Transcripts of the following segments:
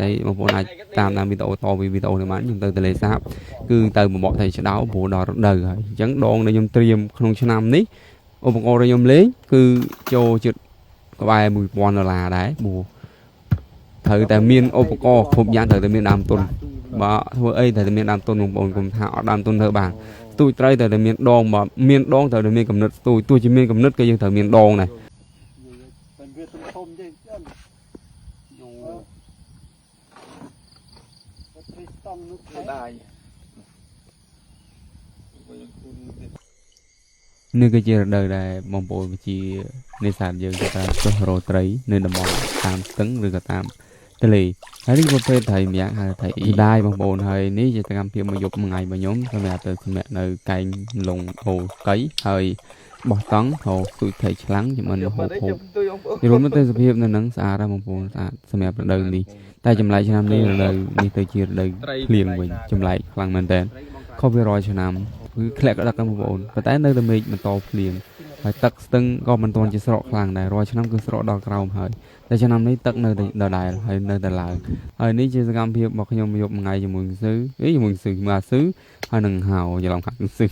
តែបងប្អូនអាចតាមតាមវីដេអូតពីវីដេអូនេះបានខ្ញុំទៅទន្លេសាបគឺទៅបបកត្រីឆ្ដោព្រោះដល់រដូវហើយអញ្ចឹងដងដែលខ្ញុំត្រៀមក្នុងឆ្នាំនេះឧបករណ៍ដែលខ្ញុំលេងគឺចូលជិតក្បែរ1000ដុល្លារដែរព្រោះត្រូវតែមានឧបករណ៍គ្រប់យ៉ាងត្រូវតែមានដើមទុនបើធ្វើអីត្រូវតែមានដើមទុនបងប្អូនកុំថាអត់ដើមទុនធ្វើបានស្ទូចត្រីត្រូវតែមានដងបើមានដងត្រូវតែមានកំណត់ស្ទូចទោះជាមានកំណត់ក៏យើងត្រូវមានដងដែរ តែវាធំធំទេចឹង យូ ត្រីស្តង់នោះ រដៃវិញគូន នេះគឺជារដូវដែលបងប្អូនវិជានេសាទយើងគេថាចុះរកត្រីនៅតំបន់តាមស្ទឹងឬក៏តាមទន្លេហើយនេះប្រភេទត្រីម្យ៉ាងហៅថាត្រីអ៊ីដាយបងប្អូនហើយនេះជាសកម្មភាពមួយយប់មួយថ្ងៃរបស់ខ្ញុំសម្រាប់ទៅសម្រាប់នៅកែងលងអូកៃហើយបោះតង់ហៅស្ទូចត្រីឆ្លាំងចំណិនហូបហូបរួមទៅទេសភាពនៅនឹងស្អាតណាស់បងប្អូនស្អាតសម្រាប់រដូវនេះតែចម្លែកឆ្នាំនេះរដូវនេះទៅជារដូវភ្លៀងវិញចម្លែកខ្លាំងមែនតើខុសពីរាល់ឆ្នាំគឺធ្លាក់ក្តឹកណាស់បងប្អូនប៉ុន្តែនៅតែមេឃបន្តភ្លៀងហើយទឹកស្ទឹងក៏មិនទាន់ជាស្រកខ្លាំងដែររាល់ឆ្នាំគឺស្រកដល់ក្រោមហើយតែឆ្នាំនេះទឹកនៅតែដដែលហើយនៅតែឡើងហើយនេះជាសកម្មភាពរបស់ខ្ញុំយប់មួយថ្ងៃជាមួយនឹងស៊ឺអីជាមួយនឹងស៊ឺជាមួយអាស៊ឺហើយនឹងហៅច្រឡំខាងស៊ឺ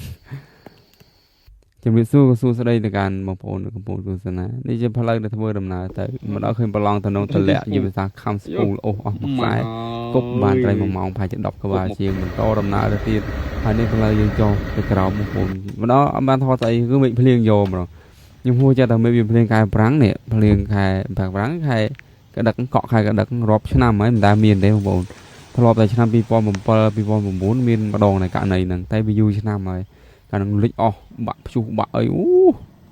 ជំរាបសួរក៏សួស្តីទៅកាន់បងប្អូននៅកំពង់ទស្សនានេះជាផ្លូវដែលធ្វើដំណើរទៅមកដល់ឃើញប្រឡងទៅនងទលាក់ជាភាសាខំស្ពូលអូសអស់មួយខ្សែគប់បានត្រី1ម៉ោងប្រហែលជា10ក្បាលជាងបន្តដំណើរទៅទៀតហើយនេះផ្លូវយើងចុះទៅក្រោមបងប្អូនមកដល់អត់បានថតស្អីគឺមេឃភ្លៀងយកហ្មងខ្ញុំហួរចិត្តតែមេឃវាភ្លៀងខែប្រាំងនេះភ្លៀងខែប្រាំងប្រាំងខែក្តឹកកក់ខែក្តឹករាប់ឆ្នាំហើយមិនដែលមានទេបងប្អូនធ្លាប់តែឆ្នាំ2007 2009មានម្ដងในករណីហ្នឹងតែវាយូរឆ្នាំហើយកាលហ្នឹងលិចអស់បាក់ព្យុះបាក់អីអូ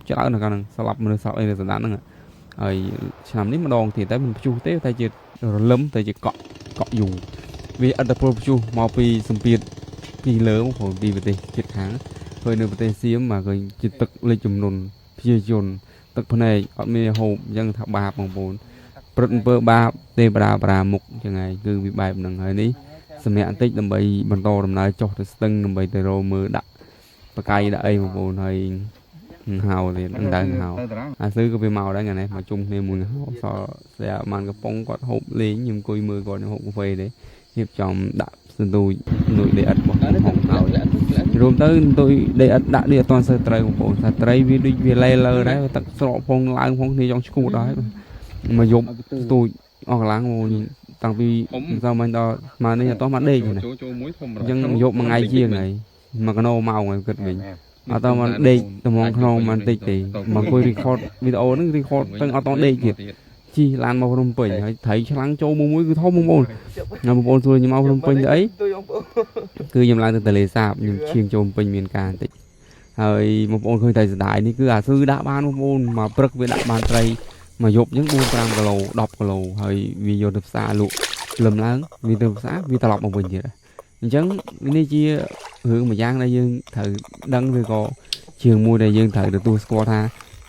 ច្រើនណាស់កាលហ្នឹងស្លាប់មនុស្សស្លាប់អីនៅសណ្ដានហ្នឹងហើយឆ្នាំនេះម្ដងទៀតតែមិនព្យុះទេតែជារលឹមតែជាកក់កក់យូរវាអត្តពលព្យុះមកពីសម្ពាធពីលើមកព្រោះពីប្រទេសជិតខាងឃើញនៅប្រទេសសៀមមកឃើញជាទឹកលិចចំនួនប្រជាជនទឹកភ្នែកអត់មានហូបអញ្ចឹងថាបាបបងប្អូនព្រឹត្តអំពើបាបទេវតាប្រាមុខអញ្ចឹងហើយគឺវាបែបហ្នឹងហើយនេះសម្រាប់បន្តិចដើម្បីបន្តដំណើរចុះទៅស្ទឹងដើម្បីទៅរកមើលដាក់បកាយដាក់អីបងប្អូនហើយហៅទៀតនឹងដើរហៅ អាស៊ឺក៏វាមកដែរថ្ងៃនេះមកជុំគ្នាមួយហៅសល់ស្អាបានកំប៉ុងគាត់ហូបលេងខ្ញុំអង្គុយមើលគាត់ហូបកាហ្វេទេរៀបចំដាក់សន្ទូចនួយដេអិតរបស់ខ្ញុំហូបហើយរួមទៅសន្ទូចដេអិតដាក់នេះអត់ទាន់សូវត្រូវបងប្អូនថាត្រីវាដូចវាលេលើដែរទឹកស្រកផងឡើងផងគ្នាចង់ឈួតដល់ហើយមកយប់ស្ទូចអស់កម្លាំងបងតាំងពីម្សិលមិញដល់មកនេះអត់ទាន់មកដេកទេណា ចូលចូលមួយធំ អញ្ចឹងយប់មួយថ្ងៃជាងហើយមួយកណោម៉ោងហើយគិតវិញអត់តមកដេកត្មងខ្នងមិនតិចទេមកអង្គុយ record វីដេអូហ្នឹង record ទៅអត់តដេកទៀតជិះឡានមកភ្នំពេញហើយត្រីឆ្លាំងចូលមួយមួយគឺធំបងប្អូនហើយបងប្អូនសួរខ្ញុំមកភ្នំពេញទៅអីគឺខ្ញុំឡើងទៅទន្លេសាបខ្ញុំឈៀងចូលភ្នំពេញមានការបន្តិចហើយបងប្អូនឃើញតែសដាយនេះគឺអាស៊ឺដាក់បានបងប្អូនមកព្រឹកវាដាក់បានត្រីមកយប់អញ្ចឹង4 5គីឡូ10គីឡូហើយវាយកទៅផ្សារលក់លឹមឡើងវាទៅផ្សារវាត្រឡប់មកវិញទៀតអញ្ចឹងនេះជារឿងមួយយ៉ាងដែលយើងត្រូវដឹងឬក៏ជាមួយដែលយើងត្រូវទទួលស្គាល់ថា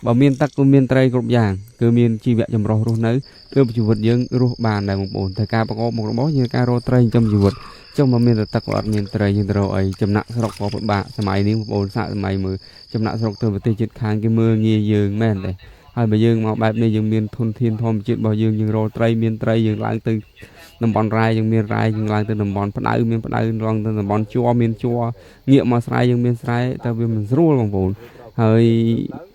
បើមានទឹកគឺមានត្រីគ្រប់យ៉ាងគឺមានជីវៈចម្រុះរស់នៅគឺជីវិតយើងរស់បានដែរបងប្អូនតែការប្រកបមុខរបរយើងការរកត្រីចិញ្ចឹមជីវិតចុះមកមានតែទឹកក៏អត់មានត្រីយើងទៅរកអីចំណាក់ស្រុកក៏ពិបាកសម័យនេះបងប្អូនសាកសម័យមើលចំណាក់ស្រុកទៅប្រទេសជិតខាងគេមើលងាយយើងមែនទេហើយបើយើងមកបែបនេះយើងមានធនធានធម្មជាតិរបស់យើងយើងរកត្រីមានត្រីយើងឡើងទៅតំបន់រ៉ែយើងមានរ៉ែយើងឡើងទៅតំបន់ផ្ដៅមានផ្ដៅឡើងទៅតំបន់ជ័រមានជ័រងាកមកស្រែយើងមានស្រែតែវាមិនស្រួលបងប្អូនហើយ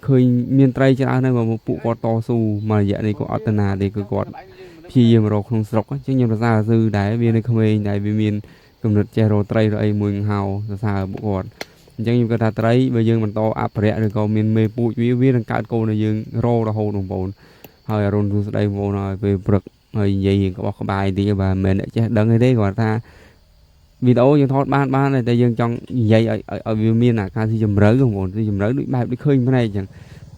ឃើញមានត្រីច្រើនហើយមកពួកគាត់តស៊ូមួយរយៈនេះក៏អត់ទៅណាទេគឺគាត់ព្យាយាមរកក្នុងស្រុកអញ្ចឹងខ្ញុំសរសើរស៊ឺដែរវានៅក្មេងដែរវាមានគំនិតចេះរកត្រីរកអីមួយហៅសរសើរពួកគាត់អញ្ចឹងខ្ញុំគាត់ថាត្រីបើយើងបន្តអភិរក្សឬក៏មានមេពូជវាវានឹងកើតកូនឲ្យយើងរករហូតបងប្អូនហើយអរុនសួស្តីបងប្អូនហើយពេលព្រឹកហើយនិយាយក្បោះក្បាយតិចបាទមិនមែនអ្នកចេះដឹងអីទេគាត់ថាវីដេអូយើងថតបានបានតែយើងចង់និយាយឲ្យឲ្យវាមានអាការស៊ីជម្រៅបងប្អូនស៊ីជម្រៅដូចបែបដូចឃើញភ្នែកអញ្ចឹង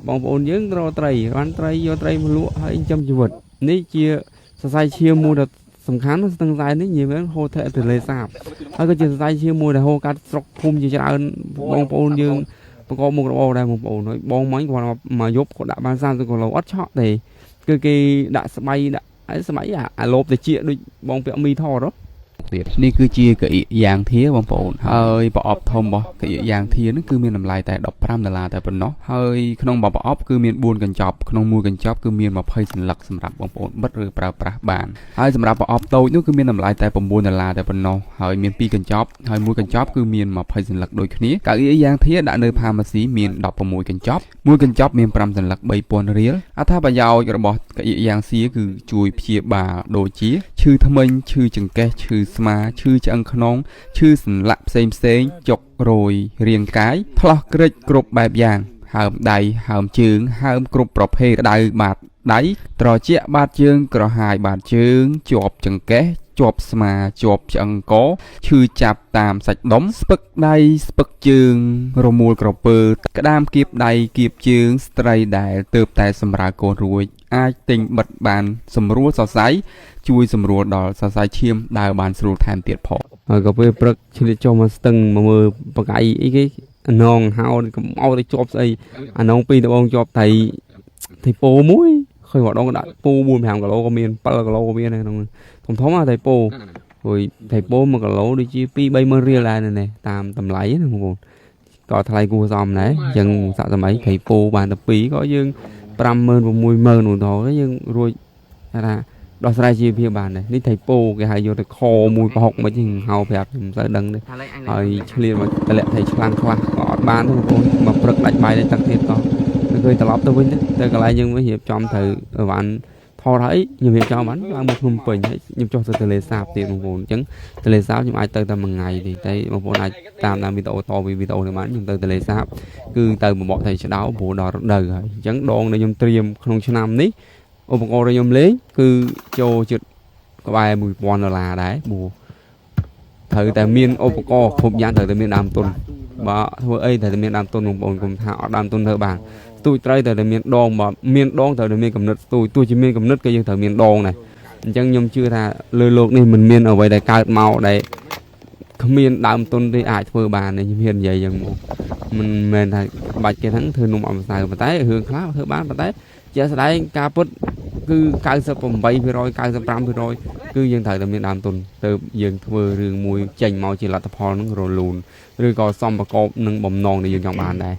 បងប្អូនយើងរកត្រីបានត្រីយកត្រីមកលក់ហើយចិញ្ចឹមជីវិតនេះជាសរសៃឈាមមួយដ៏សំខាន់ស្ទឹងសែននេះនិយាយមែនហូរធ្លាក់ទន្លេសាបហើយក៏ជាសរសៃឈាមមួយដែលហូរកាត់ស្រុកភូមិជាច្រើនបងប្អូនយើងប្រកបមុខរបរដែរបងប្អូនហើយបងមិញគាត់មកយប់គាត់ដាក់បាន30គីឡូអត់ឆក់ទេគឺគេដាក់ស្បៃដាក់ហើយស្បៃអាលោបតិចដូចបងពាក់មីថតហ៎ ទៀតនេះគឺជាកៅអីយ៉ាងធាបងប្អូនហើយប្រអប់ធំរបស់កៅអីយ៉ាងធានេះគឺមានតម្លៃតែ15ដុល្លារតែប៉ុណ្ណោះហើយក្នុងមួយប្រអប់គឺមាន4កញ្ចប់ក្នុងមួយកញ្ចប់គឺមាន20សន្លឹកសម្រាប់បងប្អូនបិទឬប្រើប្រាស់បានហើយសម្រាប់ប្រអប់តូចនោះគឺមានតម្លៃតែ9ដុល្លារតែប៉ុណ្ណោះហើយមាន2កញ្ចប់ហើយមួយកញ្ចប់គឺមាន20សន្លឹកដូចគ្នាកៅអីយ៉ាងធាដាក់នៅផាម៉ាស៊ីមាន16កញ្ចប់មួយកញ្ចប់មាន5សន្លឹក3000រៀលអត្ថប្រយោជន៍របស់កៅអីយ៉ាងសៀគឺជួយព្យាបាលដូចជាឈឺធ្មេញឈឺចង្កេះឈឺស្មាឈឺឆ្អឹងខ្នងឈឺសន្លាក់ផ្សេងផ្សេងចុករយរាងកាយផ្លោះក្រិចគ្រប់បែបយ៉ាងហើមដៃហើមជើងហើមគ្រប់ប្រភេទក្តៅបាតដៃត្រជាក់បាតជើងក្រហាយបាតជើងជាប់ចង្កេះជាប់ស្មាជាប់ឆ្អឹងកឈឺចាប់តាមសាច់ដុំស្ពឹកដៃស្ពឹកជើងរមួលក្រពើក្តាមគៀបដៃគៀបជើងស្ត្រីដែលទើបតែសម្រាលកូនរួចអាចទិញបិទបានសម្រួលសរសៃជួយសម្រួលដល់សរសៃឈាមដើរបានស្រួលថែមទៀតផងហើយក៏ពេលព្រឹកឆ្លៀតចុះមកស្ទឹងមកមើលបកៃអីគេអានងហៅកុំឲ្យទៅជាប់ស្អីអានងពីរដបងជាប់ថៃថៃពោមួយឃើញម្ដងដាក់ពូ4 5គីឡូក៏មាន7គីឡូក៏មានដែរក្នុងធំធំអាថៃពោព្រោះថៃពោ1គីឡូដូចជា2 30000រៀលដែរនេះតាមតម្លៃណាបងប្អូនក៏ថ្លៃគួរសមដែរអញ្ចឹងសាក់សម័យថៃពោបានតែ2ក៏យើង50000 60000ឧទាហរណ៍យើងរួចថាដោះស្រាយជីវភាពបានដែរនេះថៃពោគេហៅយកទៅខមួយប្រហុកមិនហៅប្រាប់ខ្ញុំមិនសូវដឹងទេហើយឆ្លៀតមកតម្លាក់ថៃឆ្លាំងខ្លះក៏អត់បានទេបងប្អូនមកព្រឹកដាច់បាយដាច់ទឹកទៀតក៏ឃើញត្រឡប់ទៅវិញទៅកន្លែងយើងវិញរៀបចំត្រូវបានថតហើយខ្ញុំរៀបចំបានឡើងមកភ្នំពេញហើយខ្ញុំចុះទៅទន្លេសាបទៀតបងប្អូនអញ្ចឹងទន្លេសាបខ្ញុំអាចទៅតែមួយថ្ងៃទេតែបងប្អូនអាចតាមតាមវីដេអូតវីដេអូនេះបានខ្ញុំទៅទន្លេសាបគឺទៅបបកថៃឆ្ដោព្រោះដល់រដូវហើយអញ្ចឹងដងដែលខ្ញុំត្រៀមក្នុងឆ្នាំនេះឧបករណ៍ដែលខ្ញុំលេងគឺចូលជិតក្បែរ1000ដុល្លារដែរព្រោះត្រូវតែមានឧបករណ៍គ្រប់យ៉ាងត្រូវតែមានដើមទុនបើធ្វើអីត្រូវតែមានដើមទុនបងប្អូនកុំថាអត់ដើមទុនធ្វើបានស្ទូចត្រីត្រូវតែមានដងបើមានដងត្រូវតែមានកំណត់ស្ទូចទោះជាមានកំណត់ក៏យើងត្រូវមានដងដែរអញ្ចឹងខ្ញុំជឿថាលើលោកនេះមិនមានអ្វីដែលកើតមកដែលគ្មានដើមទុនទេអាចធ្វើបានទេខ្ញុំហ៊ាននិយាយយ៉ាងមកមិនមែនថាបាច់គេហ្នឹងធ្វើនំអម្សៅប៉ុន្តែរឿងខ្លះធ្វើបានប៉ុន្តែជាក់ស្ដែងការពិតគឺ98% 95%គឺយើងត្រូវតែមានដើមទុនទៅយើងធ្វើរឿងមួយចេញមកជាលទ្ធផលហ្នឹងរលូនឬក៏សមប្រកបនឹងបំណងដែលយើងចង់បានដែរ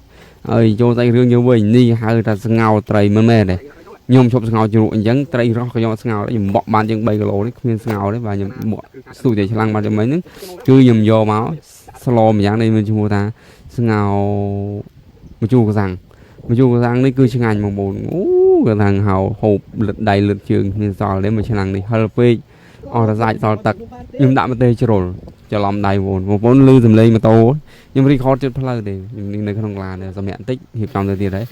ហើយចូលស្អីរឿងយើងវិញនេះហៅថាស្ងោត្រីមិនមែនទេខ្ញុំឈប់ស្ងោជ្រក់អញ្ចឹងត្រីរស់ក៏ខ្ញុំអត់ស្ងោដែរខ្ញុំបក់បានជាង3គីឡូនេះគ្មានស្ងោទេបាទខ្ញុំបក់ស្ទូចតែឆ្លាំងបានចាំមិញហ្នឹងគឺខ្ញុំយកមកស្លម្យ៉ាងនេះមានឈ្មោះថាស្ងោម្ជូរកសាំងម្ជូរកសាំងនេះគឺឆ្ងាញ់បងប្អូនអូគេថាហៅហូបលិតដៃលិតជើងគ្មានសល់ទេមួយឆ្នាំនេះហិលពេកអស់រសាច់សល់ទឹកខ្ញុំដាក់ម្ទេសជ្រុលច្រឡំដៃបងប្អូនលឺសំឡេងម៉ូតូខ្ញុំរីខតជិតផ្លូវទេខ្ញុំនៅក្នុងឡានសម្រាប់បន្តិចរៀបចំទៅទៀតហើយ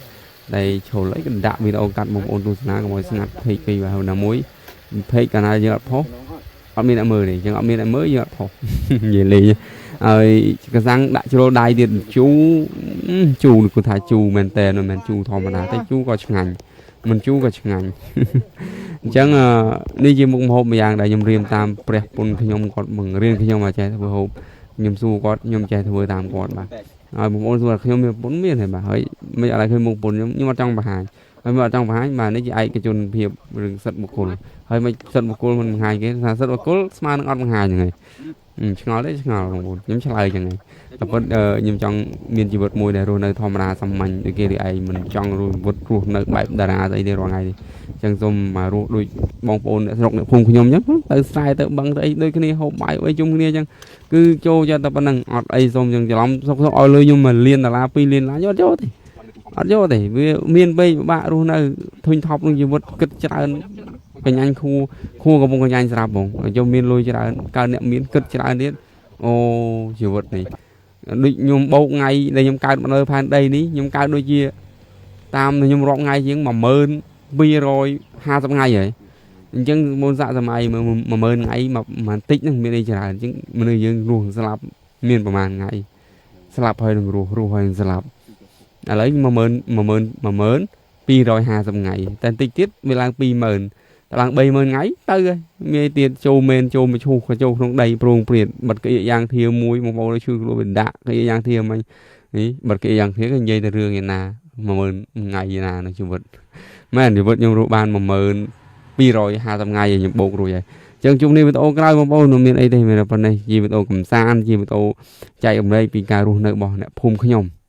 តែជ្រុលអីក៏ដាក់វីដេអូកាត់បងប្អូនទស្សនាកុំឲ្យស្ងាត់ពេកពេកបាទណាមួយពេកកាលណាយើងអត់ផុសអត់មានអ្នកមើលទេយើងអត់មានអ្នកមើលយើងអត់ផុសនិយាយលេងហើយកសាំងដាក់ជ្រុលដៃទៀតជូជូរគឺថាជូរមែនតើមិនមែនជូរធម្មតាតែជូរក៏ឆ្ងាញ់មិនជូរក៏ឆ្ងាញ់អញ្ចឹងនេះជាមុខម្ហូបមួយយ៉ាងដែលខ្ញុំរៀនតាមព្រះពុនខ្ញុំគាត់បង្រៀនខ្ញុំឲ្យចេះធ្វើហូបខ្ញុំសួរគាត់ខ្ញុំចេះធ្វើតាមគាត់បាទហើយបងប្អូនសួរថាខ្ញុំមានពុនមានទេបាទហើយមិនអត់ឲ្យឃើញមុខពុនខ្ញុំខ្ញុំអត់ចង់បង្ហាញហើយមិនអត់ចង់បង្ហាញបាទនេះជាឯកជនភាពរឿងសិទ្ធិបុគ្គលហើយមិនសិទ្ធិបុគ្គលមិនបង្ហាញគេថាសិទ្ធិបុគ្គលស្មើនឹងអត់បង្ហាញហ្នឹងហើយឆ្ងល់ទេឆ្ងល់បងប្អូនខ្ញុំឆ្លើយចឹងហើយតែពិតខ្ញុំចង់មានជីវិតមួយដែលរស់នៅធម្មតាសាមញ្ញដូចគេដូចឯងមិនចង់រស់រស់នៅបែបតារាស្អីទេរាល់ថ្ងៃនេះអញ្ចឹងសូមមករស់ដូចបងប្អូនអ្នកស្រុកអ្នកភូមិខ្ញុំអញ្ចឹងទៅស្រែទៅបឹងទៅអីដូចគ្នាហូបបាយអីជុំគ្នាអញ្ចឹងគឺចូលចិត្តតែប៉ុណ្្នឹងអត់អីសូមអញ្ចឹងច្រឡំសុកសុកឲ្យលុយខ្ញុំ1លានដុល្លារ2លានដុល្លារយកទេអត់យកទេវាមានពេកពិបាករស់នៅធុញថប់នឹងជីវិតគិតច្រើនកញ្ញាញ់ខួខួកំពុងកញ្ញាញ់ស្រាប់ហ្មងយកមានលុយច្រើនកើតអ្នកមានគិតច្រើនទៀតអូជីវិតនេះដូចខ្ញុំបោកថ្ងៃដែលខ្ញុំកើតមកនៅផែនដីនេះខ្ញុំកើតដូចជាតាមខ្ញុំរាប់ថ្ងៃជាង10250ថ្ងៃហើយអញ្ចឹងមុនសាកសម័យ10000ថ្ងៃមកបន្តិចហ្នឹងមានអីច្រើនអញ្ចឹងមនុស្សយើងរស់ស្លាប់មានប្រហែលថ្ងៃស្លាប់ហើយនឹងរស់រស់ហើយនឹងស្លាប់ឥឡូវ10000 10250ថ្ងៃតែបន្តិចទៀតវាឡើង20000តឡើង30000ថ្ងៃទៅហើយមានទៀតចូលមែនចូលមកឈូសក៏ចូលក្នុងដីព្រងព្រាតបិទកៀកយ៉ាងធាមួយបងប្អូនឈឺខ្លួនវាដាក់កៀកយ៉ាងធាមិញនេះបិទកៀកយ៉ាងធាក៏និយាយទៅរឿងឯណា10000ថ្ងៃឯណានៅជីវិតមែនជីវិតខ្ញុំរស់បាន10250ថ្ងៃខ្ញុំបូករួចហើយ ចឹងជួបនេះវីដេអូក្រោយបងប្អូនមិនមានអីទេមានតែប៉ុណ្ណេះជាវីដេអូកំសាន្តជាវីដេអូចែករំលែកពីការរស់នៅរបស់អ្នកភូមិខ្ញុំ។